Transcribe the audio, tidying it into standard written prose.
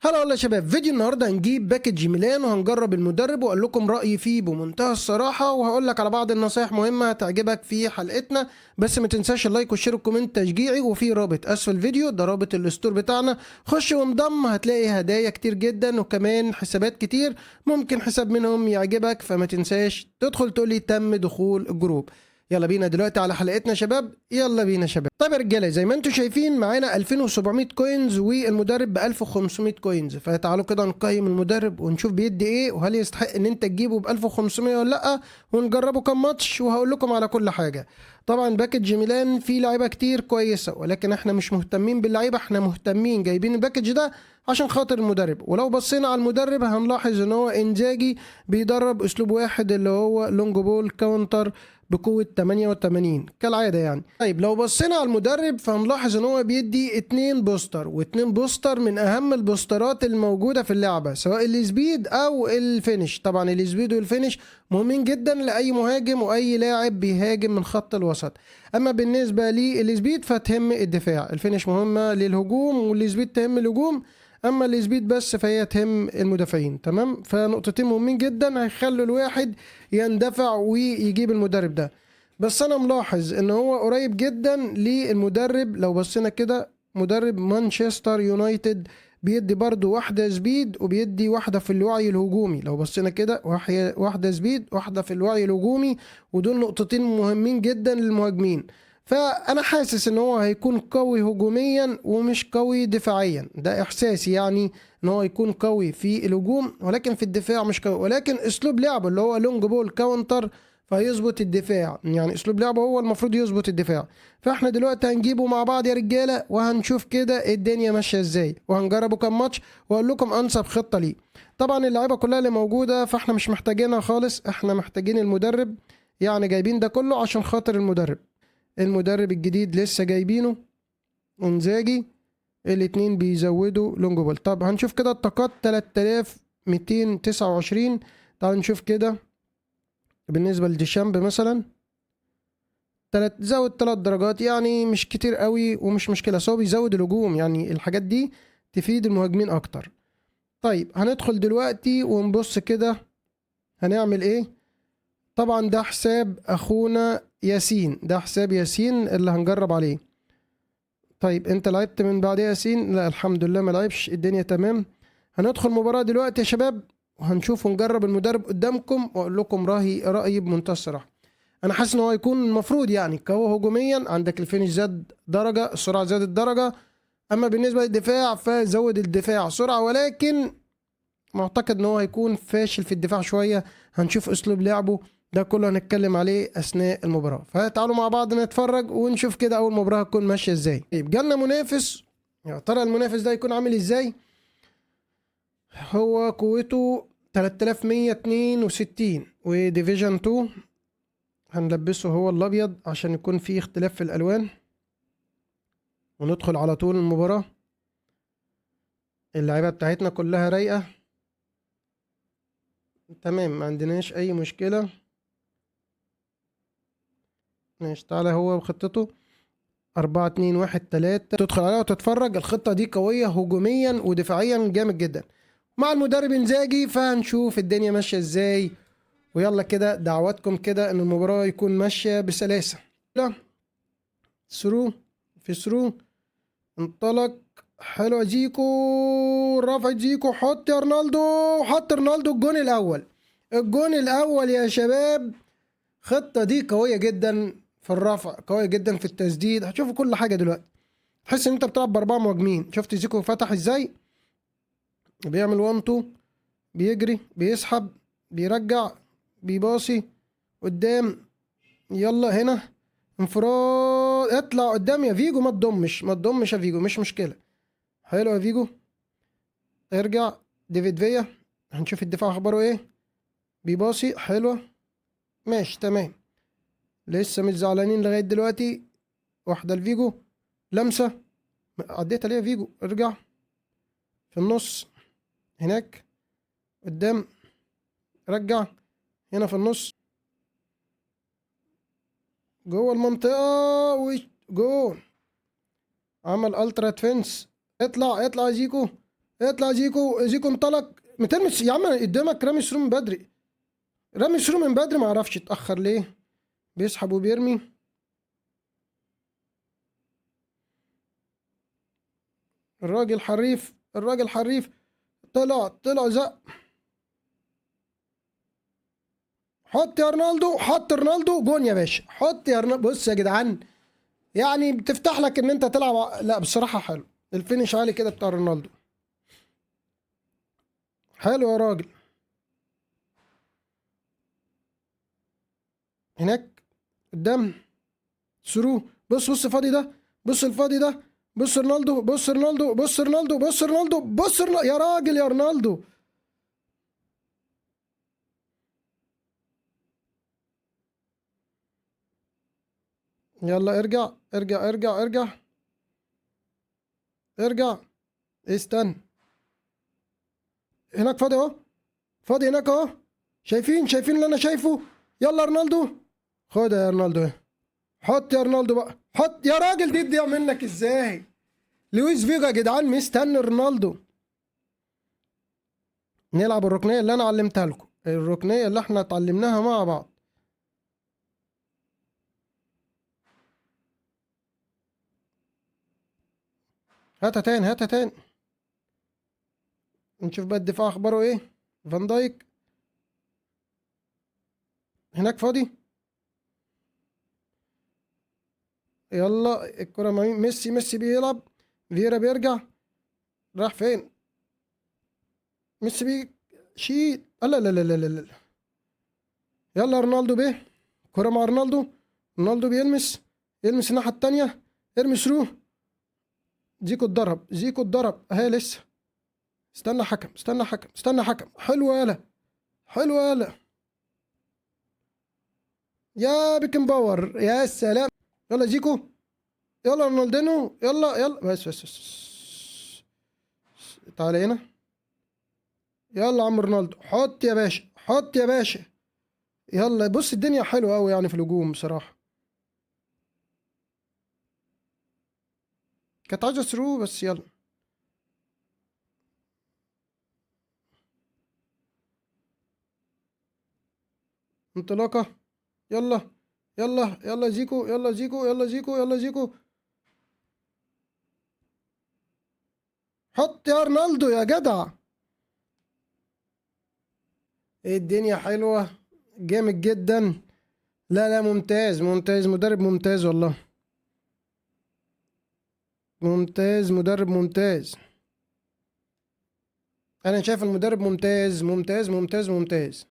هلا والله يا شباب، فيديو النهارده هنجيب package ميلان وهنجرب المدرب واقول لكم رايي فيه بمنتهى الصراحة، وهقول لك على بعض النصايح مهمة هتعجبك في حلقتنا. بس ما تنساش ال like وال share وال comment تشجيعي، وفي رابط اسفل الفيديو ده رابط ال store بتاعنا، خش وانضم هتلاقي هدايا كتير جدا وكمان حسابات كتير، ممكن حساب منهم يعجبك، فما تنساش تدخل تقولي تم دخول ال group. يلا بينا دلوقتي على حلقتنا شباب، يلا بينا شباب. طيب يا رجاله، زي ما انتم شايفين معانا 2700 coins والمدرب ب 1500 coins، فتعالوا كده نقيم المدرب ونشوف بيدي ايه، وهل يستحق ان انت تجيبه ب 1500 ولا لا، ونجربه كام ماتش وهقول لكم على كل حاجة. طبعا package ميلان فيه لعيبة كتير كويسة، ولكن احنا مش مهتمين باللعيبه، احنا مهتمين جايبين ال package ده عشان خاطر المدرب. ولو بصينا على المدرب هنلاحظ ان هو انزاجي بيدرب اسلوب واحد اللي هو long ball counter بقوة 88 كالعادة يعني. طيب لو بصينا على المدرب فهنلاحظ ان هو بيدي 2 booster، واتنين booster من اهم ال boosterات الموجودة في اللعبة، سواء ال speed او ال finish. طبعا ال speed وال finish مهمين جدا لاي مهاجم واي لاعب بيهاجم من خط الوسط. اما بالنسبة لل speed فتهم الدفاع، ال finish مهمة للهجوم وال speed تهم الهجوم، اما ال speed بس فهي تهم المدافعين. تمام، فنقطتين مهمين جدا هيخلوا الواحد يندفع ويجيب المدرب ده. بس انا ملاحظ ان هو قريب جدا للمدرب، لو بصينا كده مدرب مانشستر يونايتد بيدي برضو واحدة speed وبيدي واحدة في الوعي الهجومي. لو بصينا كده واحدة speed واحدة في الوعي الهجومي، ودول نقطتين مهمين جدا للمهاجمين. فانا حاسس ان هو هيكون قوي هجوميا ومش قوي دفاعيا، ده احساسي يعني، ان هو يكون قوي في الهجوم ولكن في الدفاع مش قوي. ولكن اسلوب لعبه اللي هو long ball counter فيظبط الدفاع، يعني اسلوب لعبه هو المفروض يظبط الدفاع. فاحنا دلوقتي هنجيبه مع بعض يا رجاله وهنشوف كده الدنيا ماشية ازاي، وهنجربه كام ماتش واقول لكم انسب خطه ليه. طبعا اللعيبة كلها اللي موجودة فاحنا مش محتاجينها خالص، احنا محتاجين المدرب، يعني جايبين ده كله عشان خاطر المدرب. المدرب الجديد لسه جايبينه انزاجي، الاتنين بيزودوا long ball. طب هنشوف كده الطاقات 3229. تعال نشوف كده بالنسبة لديشامب مثلا زود 3 درجات، يعني مش كتير قوي ومش مشكلة، بس هو بيزود الهجوم، يعني الحاجات دي تفيد المهاجمين اكتر. طيب هندخل دلوقتي ونبص كده هنعمل ايه. طبعا ده حساب اخونا ياسين، ده حساب ياسين اللي هنجرب عليه. طيب انت لعبت من بعد ياسين؟ لا الحمد لله ما لعبش، الدنيا تمام. هندخل مباراة دلوقتي يا شباب وهنشوف ونجرب المدرب قدامكم واقول لكم رأيي بمنتهى الصراحة. انا حاسس ان هو يكون المفروض يعني قوي هجوميا، عندك ال finish زاد درجة، السرعة زادت درجة. اما بالنسبة للدفاع فزود الدفاع سرعة، ولكن معتقد ان هو هيكون فاشل في الدفاع شوية. هنشوف اسلوب لعبه ده كله هنتكلم عليه اثناء المباراة، فتعالوا مع بعض نتفرج ونشوف كده اول مباراة هتكون ماشية ازاي. طيب جالنا منافس، يا ترى المنافس ده يكون عامل ازاي؟ هو قوته 3162 و division 2، هنلبسه هو الابيض عشان يكون فيه اختلاف في الالوان. وندخل على طول المباراة. اللعيبة بتاعتنا كلها رايقة تمام، ما عندناش اي مشكلة. ماشي، تعالى هو بخطته 4 2 1 3، تدخل عليها وتتفرج. الخطة دي قوية هجوميا ودفاعيا جامد جدا مع المدرب انزاجي، فهنشوف الدنيا ماشية ازاي. ويلا كده دعواتكم كده ان المباراة يكون ماشية بسلاسة. لا through في through، انطلق، حلو زيكو، رفع زيكو، حط يا رونالدو، حط رونالدو الجون الاول، الجون الاول يا شباب. خطة دي قوية جدا في الرفع، قوية جدا في التسديد، هتشوفوا كل حاجة دلوقتي. تحس ان انت بتلعب باربعة مهاجمين. شفت زيكو فتح ازاي؟ بيعمل 1 2، بيجري، بيسحب، بيرجع، بيباصي قدام. يلا هنا انفراد، اطلع قدام يا فيجو، ما تضمش، ما تضمش يا فيجو، مش مشكلة. حلو يا فيجو، ارجع ديفيد فيا، هنشوف الدفاع اخباره ايه. بيباصي حلوة، ماشي تمام، لسه مش زعلانين لغاية دلوقتي. واحدة لفيجو، لمسة عديت عليها فيجو، ارجع في النص هناك قدام، رجع هنا في النص جوه المنطقة وجون، عمل ultra defense. اطلع اطلع يا زيكو، اطلع زيكو، زيكو انطلق. مترمس يا عم قدامك، رامي through من بدري، رامي through من بدري، ما اعرفش اتاخر ليه. بيسحب وبيرمي. الراجل حريف، الراجل حريف. طلع، طلع زق. حط يا رونالدو، حط رونالدو جون يا باشا، حط يا رونالدو. بص يا جدعان، يعني بتفتح لك ان انت تلعب. لا بصراحة حلو ال finish عالي كده بتاع رونالدو، حلو يا راجل. هناك قدام through. بص بص فاضي ده، بص الفاضي ده، بص رونالدو، بص رونالدو، بص رونالدو، بص رونالدو، بص رونالدو يا راجل يا رونالدو. يلا ارجع ارجع ارجع ارجع ارجع، استنى. هناك فاضي اهو، فاضي هناك اهو. شايفين، شايفين اللي انا شايفه؟ يلا رونالدو، خد يا رونالدو، حط يا رونالدو بقى، حط يا راجل. دي تضيع منك ازاي؟ لويس فيجا يا جدعان مستني رونالدو. نلعب الركنيه اللي انا علمتها لكم، الركنيه اللي احنا اتعلمناها مع بعض. هاتها تاني، هاتها تاني. نشوف بقى الدفاع اخباره ايه. فان دايك هناك فاضي. يلا الكرة مع مين؟ ميسي، ميسي بيلعب، فيرا بيرجع، راح فين؟ ميسي بيشيل. لا لا لا لا لا لا. يلا رونالدو بيه، كرة مع رونالدو، رونالدو بيلمس، يلمس الناحية التانية، ارمي through. زيكو اتضرب، زيكو اتضرب اهي لسه. استنى حكم، استنى حكم، استنى حكم. حلوة يالا، حلوة يالا يا بيكن باور، يا سلام. يلا زيكو، يلا رونالدينو، يلا يلا، بس بس بس، تعالى هنا. يلا عم رونالدو، حط يا باشا، حط يا باشا. يلا بص الدنيا حلوة قوي يعني في الهجوم بصراحة. كانت عايزة ثرو بس يلا. انطلاقة، يلا يلا يلا زيكو، يلا زيكو، يلا زيكو، يلا زيكو. حط يا رونالدو يا جدع. ايه الدنيا حلوة، جامد جدا. لا لا ممتاز، ممتاز، مدرب ممتاز والله، ممتاز، مدرب ممتاز. انا شايف المدرب ممتاز ممتاز ممتاز ممتاز.